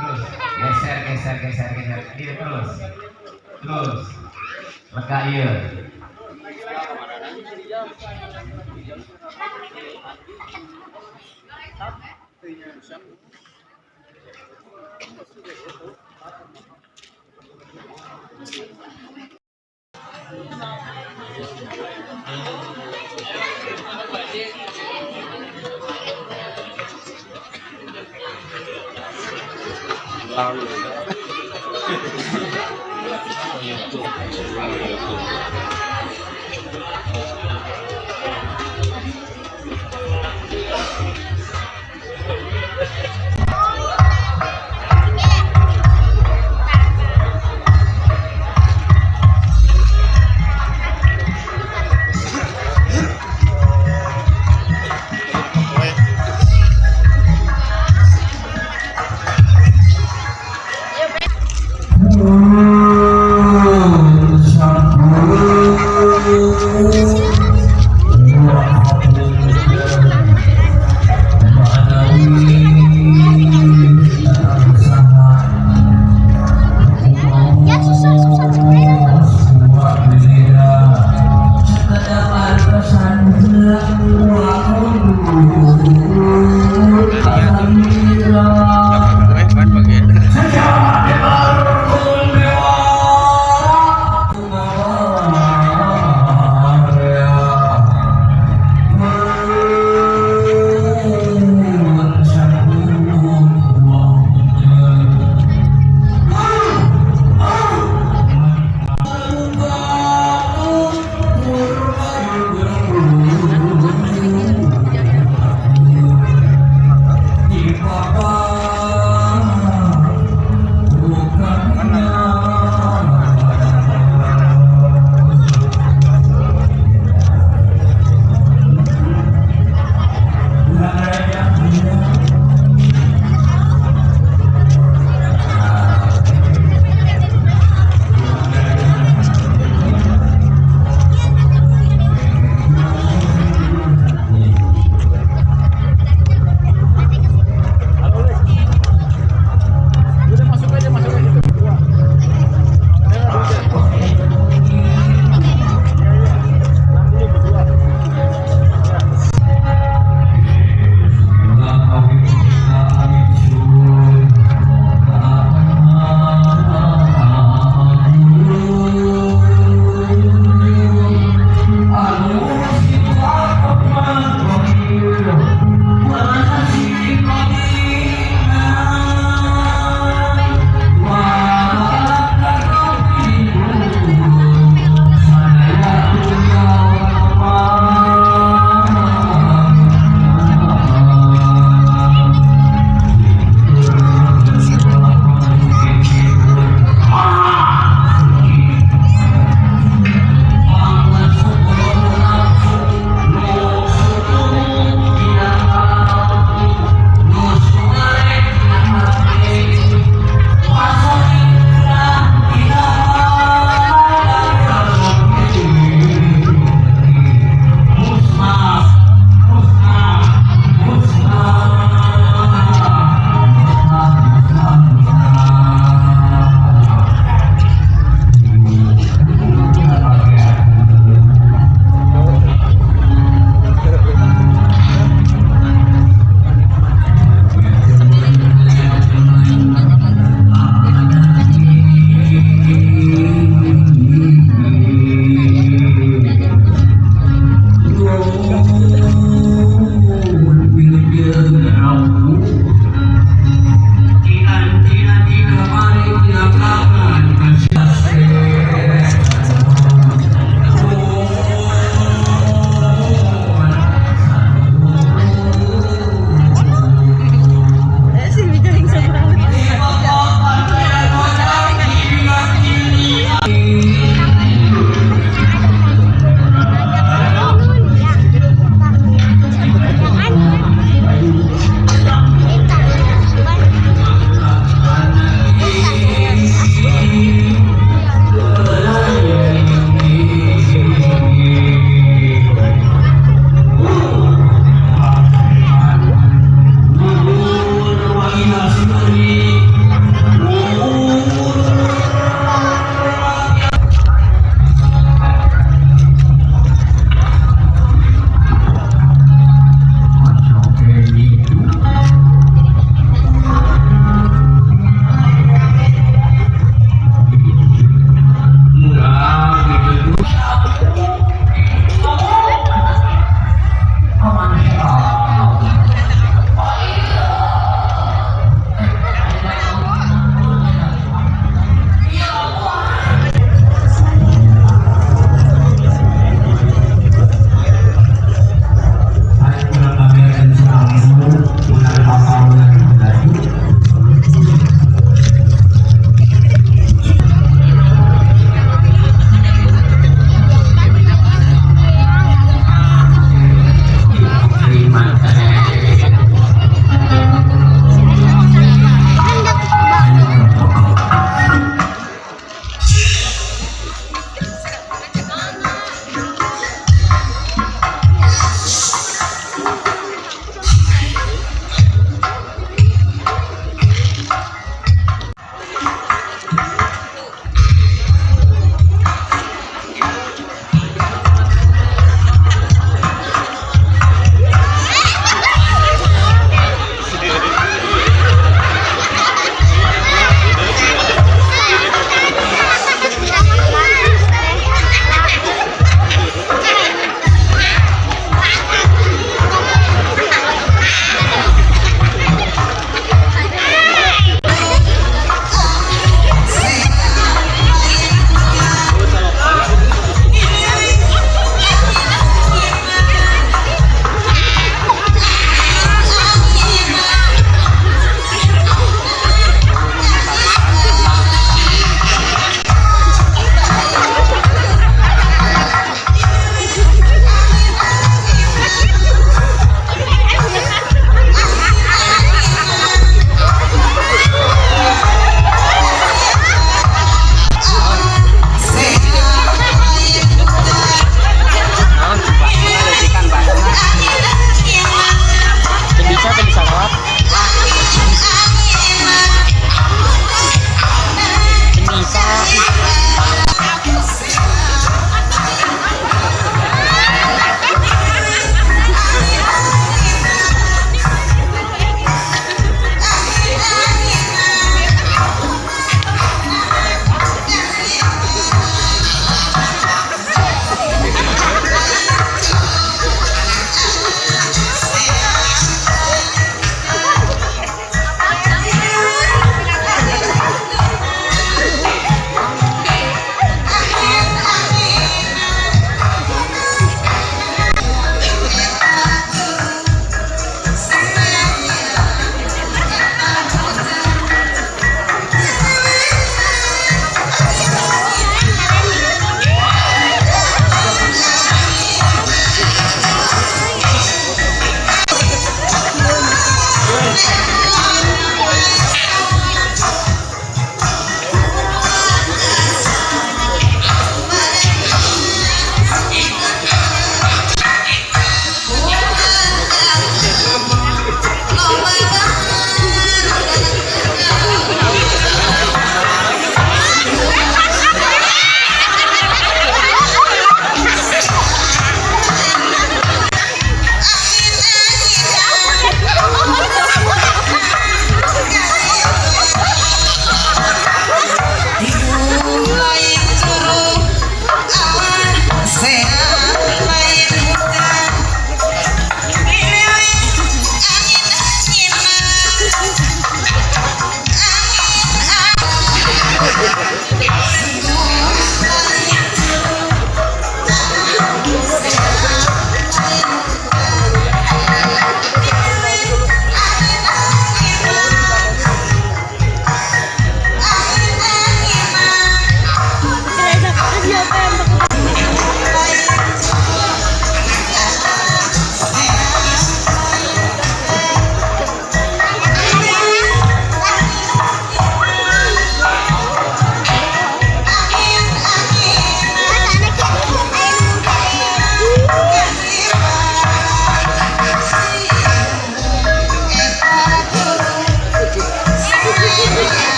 Terus geser geser geser geser. Iya, terus terus lega, iya.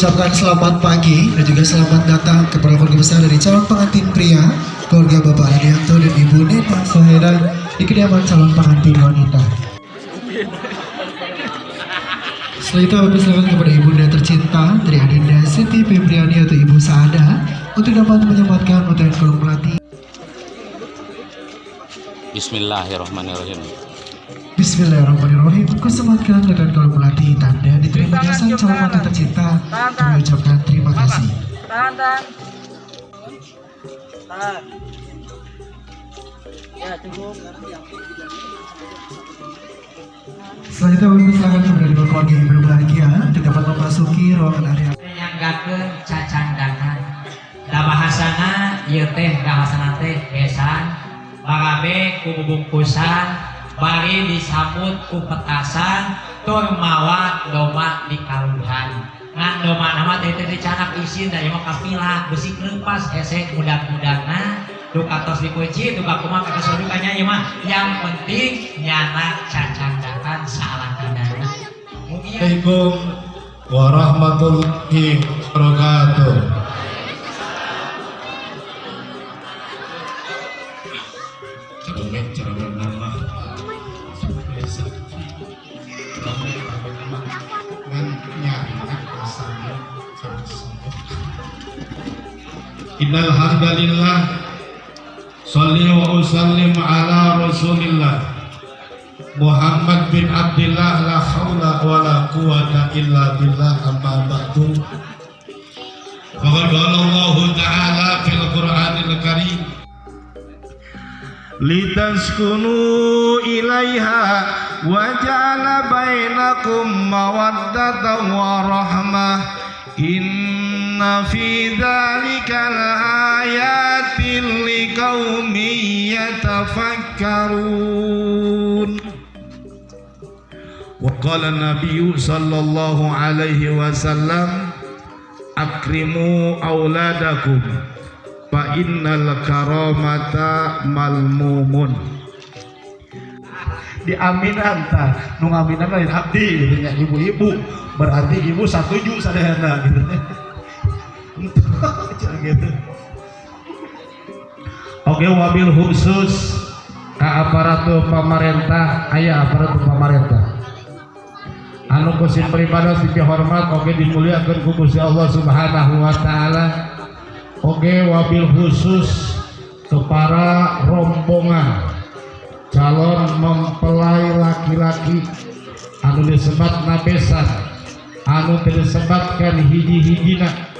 Ucapkan selamat pagi dan juga selamat datang kepada keluarga besar dari calon pengantin pria, keluarga Bapak Radianto dan Ibu Neta Sohera di kediaman calon pengantin wanita. Setelah itu kami persilakan kepada ibunda tercinta dari Adinda Siti Febriani atau Ibu Saada untuk dapat menyematkan untayan kalung melati. Bismillahirrahmanirrahim. Bismillahirrahmanirrahim. Kusematkan dengan kalung melati tanda diterimanya sang calon mantu tercinta. Kami ucapkan terima kasih. Tahan, tahan. Tahan. Ya, cukup. Selanjutnya kami persilakan kepada dua keluarga yang berbahagia untuk dapat memasuki ruangan area. Nyanggakeun cacangdakan da bahasana ieu teh, bahasana teh besan barabe ku bubungkusan, bari disambut ku petasan, tur mawa domba dikaluhan. Ngan domba nama teh teh dicanak isin, da ieu mah kapila besi leupas, hese mudah-mudahna duka tos dikunci, duka kumaha kata dukanya. Ieu mah yang penting nyana cacangdakan salakina. Mugia. Assalamualaikum warahmatullahi wabarakatuh. Ceramah, ceramah nama. Biasa. Ceramah, ceramah nama. Ngan nyari asalnya sama. Innal hamdalillah sholli wa usallim ala Rasulillah Muhammad bin Abdullah, la haula wala quwata illa billah, amma ba'du. Faqad qala Allah ta'ala fil Qur'anil Karim, litaskunu ilaiha wa ja'ala bainakum mawaddatan wa rahmah, inna fi dzalika laayatin liqaumin yatafakkarun. Wa qala nabiyyu sallallahu alaihi wasallam, akrimu auladakum fa innal karamata malmumun. Diaminan tah, nu ngaminan lain abdi gitu nya, ibu-ibu, berarti ibu satuju sadayana gitu gitu. Oke, wabil khusus ka aparatur pamarentah, aya aparatur pamarentah anu ku sim pribados dipihormat oge dimuliakeun ku Gusti Allah Subhanahu wa taala. Oge wabil khusus ke para rombongan calon mempelai laki-laki anu disebat nabesan, anu teu disebatkan hiji-hijina.